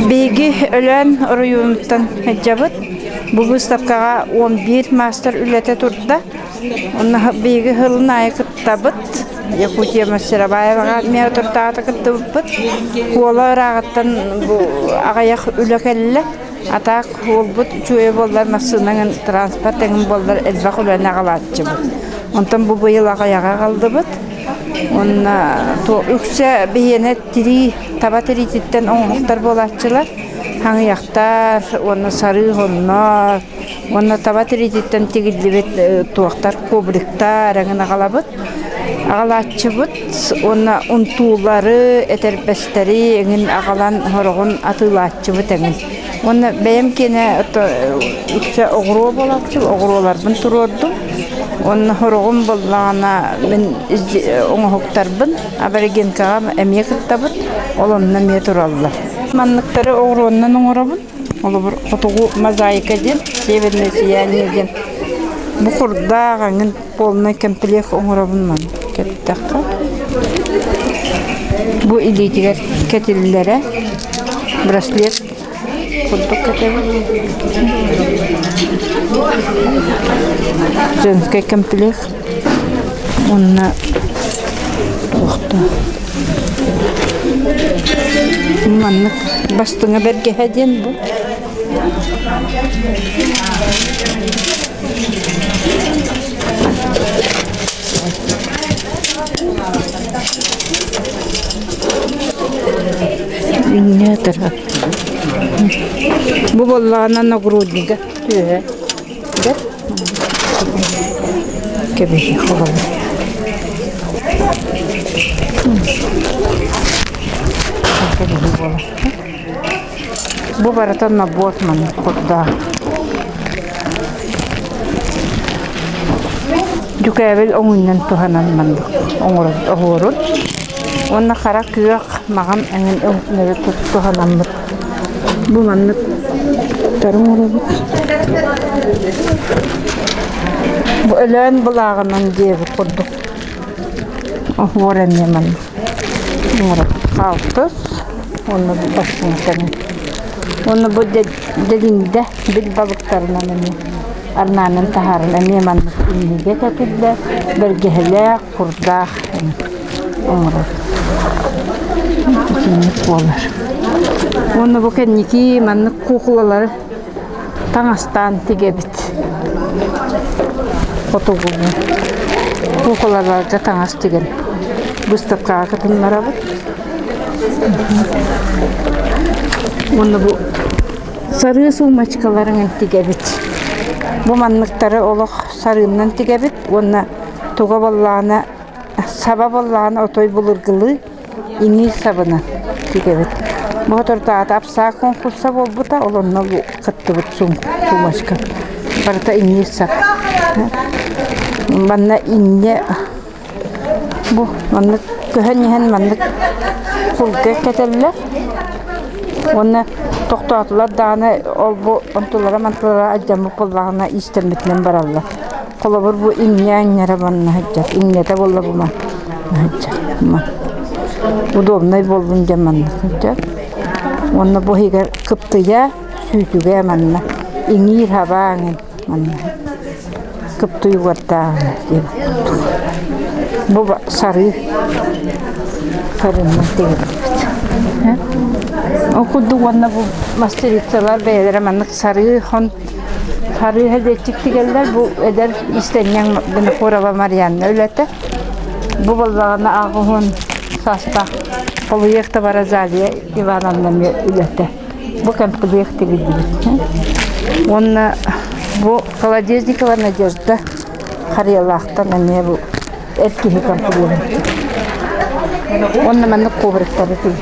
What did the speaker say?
Биһиги Өлөөн оройуонуттан сылдьабыт. Бу быыстапкаҕа 11 маастар үлэтэ турда. Онно биһиги сылын аайы кыттабыт. Якутия Мастероваеваҕа эмиэ отурдаата кыттыбыппыт. Куола ырааҕыттан бу аҕыйах үлэ кэллэ. А так уолбут үчүгэй буоллар массыынаҥын транспорт эҥин буоллар элбэх үлэни аҕалааччыбыт. Онтон бу быйыл аҕыйаҕы аҕаллыбыт. Уонна үксэ биһиэнэ тирии таба тириититтэн оҥоһуктар буолааччылар. Хаҥыйахтар уонна сарыы хоннор уонна таба тириититтэн тигиллибит туохтар ковриктар эҥин аҕалабыт. Аҕалааччыбыт уонна унтуулары, этэрбэстэри эҥин аҕалан сороҕун атыылааччыбыт эҥин. Уонна бэйэм киэнэ үксэ оҕуруо буолааччы, оҕуруоларбын туруордум. Уонна сороҕум буоллаҕына мин оҥоһуктарбын аборигенкаҕа эмиэ кыттабыт, ол онно эмиэ тураллар. Манныктары оҕуруоннан оҥоробун. Холобур, хотугу мозаика диэн, северное сияние диэн. Бу курдаах эҥин полный комплект оҥоробун маны кэттэххэ. Бу илиитигэр кэтиллэрэ браслет курдук кэтэбин. Женский комплект уонна туохта маннык бастыҥа бэргэһэ диэн бу. Инньэ тыра. Бу буоллаҕына нагруднига түөһэ бэр кэбиһиэх олорор. Кэбиһии буолар. Бу барыта набор маннык курдаах. Дьүкээбил оҥуннан туһанан маннык оҥорон оһуорун. Уонна хара күөх маҕан эҥин өҥнөрү туһанаммыт. Бу маннык оҥоробут. Бу Өлөөн былааҕынан диэбит курдук оһуор эмиэ маннык оҥоробут. Хаалтыс уонна бу бастыҥтан. Уонна бу Дьэлиҥдэ бил балыктарынан эмиэ орнамент таһааран эмиэ маннык иннигэ кэтиллэр, бэргэһэлээх, курдаах оҥорор. Итинник буолар. Уонна бу кэнники маннык куукулалары таҥастаан тигэбит. Хотугулуу. Куукулаларга таҥас тигэн выставкаҕа кытыннарабыт. Уонна бу сарыы суумачкаларын тигэбит. Бу манныктары олох сарыыннан тигэбит уонна туга буоллаҕына саба буоллаҕына отой былыргылыы иҥиир сабынан тигэбит. Бу соторутааҕыта апсаа конкурса буолбута, ол онно бу кыттыбыт сумочка. Барыта иҥиир сап. Манна инньэ Бу маннык көһөн иһэн маннык курга кэтэллэр уонна тохтоотулар даҕаны ол-бу онтулара-мантылара алдьаммыт буоллаҕына иистэммитинэн бараллар. Холобур, бу инньэ анньара манна сылдьар, инньэтэ буолла бу манна сылдьар. Удобнай буоллун диэн манна сылдьар. Уонна бу иһигэр кыптыйа, сүүтүгэ манна иҥиир хабааҥын манна Кыптыйыгартааҕы диэбит курдук. Бу сарыы сарыынан тигиллибит. Ол курдук уонна бу мастерицалар бэйэлэрэ маннык сарыы хон сарыы хэдиэччик тигэллэр. Бу эдэр иистэнньэҥ Винокурова Марианна үлэтэ. Бу буоллаҕына аҕыһын саастаах Полуектова Розалия Ивановна эмиэ үлэтэ. Бу кэмпилиэк тигиллибит. Уонна бу Колодезникова Надежда Харыйалаахтан эмиэ бу эр киһи кэмпилиэгэ. Уонна маннык ковриктары тигэр.